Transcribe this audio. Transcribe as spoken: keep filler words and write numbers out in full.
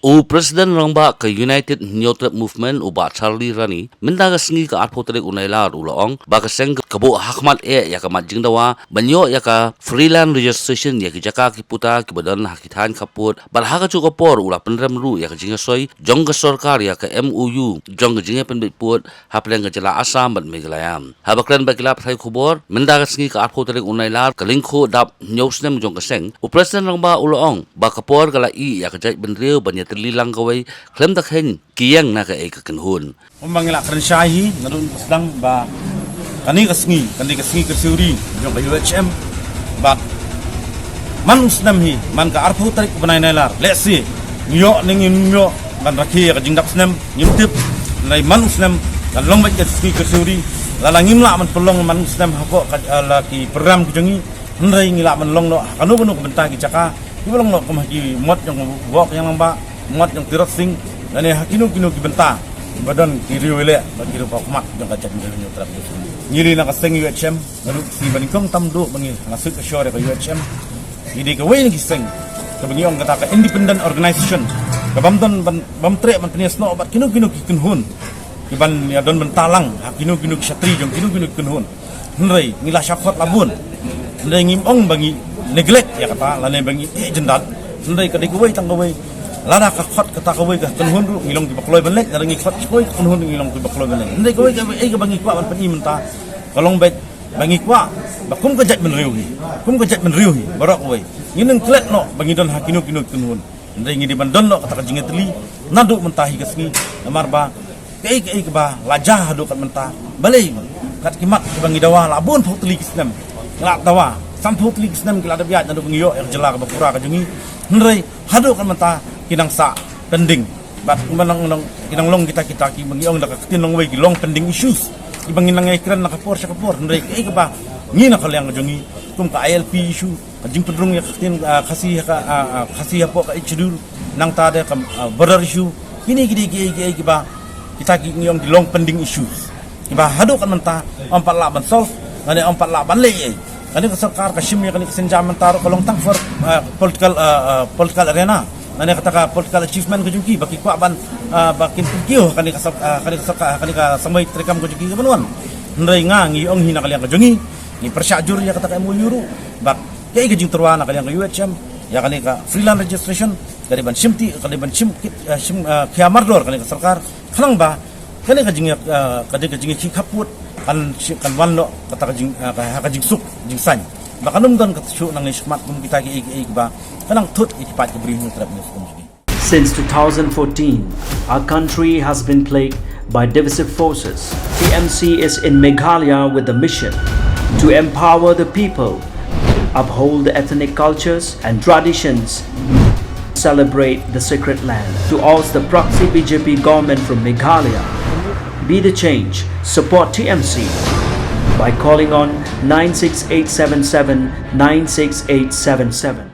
U President Rangbah ka United Hynñiewtrep Movement, u Bah Charlie Rani, mynta ka sngi ka arphew tarik u Nailar u la ong ba ka seng ka buh hakhmat eh ïa ka mat jingdawa ban ïoh ïa ka free land registration ïa ki jaka ki puta kiba don ha ki thaiñ khappud, bad ha kajuh ka por u la pynrem ruh ïa ka jingïasoi jong ka sorkar ïa ka M O U jong ka jingïapynbeit pud hapdeng ka jylla Assam bad Meghalaya. Haba kren bad ki lad pathai khubor mynta ka sngi ka arphew tarik u Nailar, ka lyngkhuh dap hynñiew snem jong ka seng, u President Rangbah u la ong ba ka por ka la ih ïa ka jaitbynriew ban ïatylli lang kawei khlem da kheiñ ki ïeng na kaei ka kynhun. Kumba ngi la kren shai hi naduh mynta sdang ba kane ka sngi, kane ka sngi kyrsiew ri jong ka U H M, bad man u snem hi, man ka arphew tarik u bnai Nailar, lehse ngi ïoh ne ngim ïoh ban rakhe ïa ka jingdap snem ngim tip. Hynrei man u snem kan long beit ka sngi kyrsiew ri. Lada ngim lah ban pynlong man u snem hapoh ka, ah, la ki program ki jong ngi, hynrei ngi lah ban long noh ha kano kano ka bynta ki jaka kiba long noh kum ha ki mot jong u Wah Ïing Rangbah, mot jong Tirot Sing, lane ha kino kino ki bynta ba don ki riew ïaleh bad ki riew paw khmat jong ka jaitbynriew Hynñiewtrep. Ngi lei na ka seng U H M, naduh ki sngi ba nyngkong tam duh ba ngi la suit ka shor ïa ka U H M, ngi dei kawei na ki seng kaba ngi ong kata ka independent organization, ka bym don ban, bym treh ban pynïasnoh bad kino kino ki kynhun kiban ïa don bynta lang ha kino kino ki shatri jong kino kino ki kynhun. Hynrei ngi la shah khot la bun. Hynrei ngim ong ba ngi neglect ïa kata lane ba ngi ïeh jyndat. Hynrei ka dei kawei tang kawei, lada ka khot kata kawei ka kynhun ruh ngi long kiba kloi ban leit, lada ngi khot kawei ka kynhun ruh ngi long kiba kloi ban leit. Hynrei kawei ka, eh, kaba ngi kwah ban pyni mynta ka long beit ba ngi kwah ba kum ka jaitbynriew hi, kum ka jaitbynriew hi baroh kawei, ngin ym klet noh ba ngi don ha kino kino ki kynhun. Hynrei ngi dei ban don noh kata ka jingïatylli naduh mynta hi ka sngi, namar ba kaei kaei kaba la jia haduh kat mynta, balei kat ki mat kiba ngi dawa la bun phew tylli ki snem, ngi la dawa sanphew tylli ki snem, ki la dep ïaid naduh ba ngi ïoh ïa ka jylla kaba pura ka jong ngi. Hynrei haduh kat mynta ki nang sah pending. Bad kumba nang, nang, ki nang long kita, kita kiba ngi ong da ka ktien nongwei ki long pending issues kiba ngi nang ïakren na ka por sha ka por. Hynrei kaei kaba ngi na ka liang ka jong ngi kum ka I L P issue, ka jingpynrung ïa ka ktien, ah, Khasi ha ka, ah, ah, Khasi hapoh ka Eighth Schedule, nangta de ka, ah, border issue. Kine ki dei kiei kiei kiba kita ki ngi ong ki long pending issues kiba haduh kat mynta ym pat lah ban solve lane ym pat lah ban leh ei. Kane ka sorkar ka shim ïa kane ka sienjam mynta ruh ka long tang for, ah, political, ah, ah, political arena, lane kata ka political achievement ka jong ki ba ki kwah ban, ah, ba kin pynkiew kane ka sor-, ah, kane ka sorkar, kane ka samoi treikam ka jong ki kaban wan. Hynrei nga ngi ong hi na ka liang ka jong ngi, ngi pyrshah jur ïa kata ka M O U ruh bad kaei ka jingtyrwa na ka liang ka U H M ïa kane ka free land registration ka dei ban shim ti, ka dei ban shim kit, eh, shim, eh, khia mardor kane ka sorkar, khnang ba kane ka jing, eh, ka dei ka jingïakhih khappud kan shi-, kan wan noh kata ka jing, eh, ka, ka jingsuk jingsaiñ ba kan ym don kata shuh nangne shakhmat kum kita kiei kiei kiba kan nang thut ïa ki paid ka Bri Hynñiewtrep ne skum. Since two thousand fourteen, our country has been plagued by divisive forces. T M C is in Meghalaya with the mission to empower the people, uphold the ethnic cultures and traditions, celebrate the sacred land. To oust the proxy B J P government from Meghalaya, be the change, support T M C by calling on nine six eight seven seven nine six eight seven seven.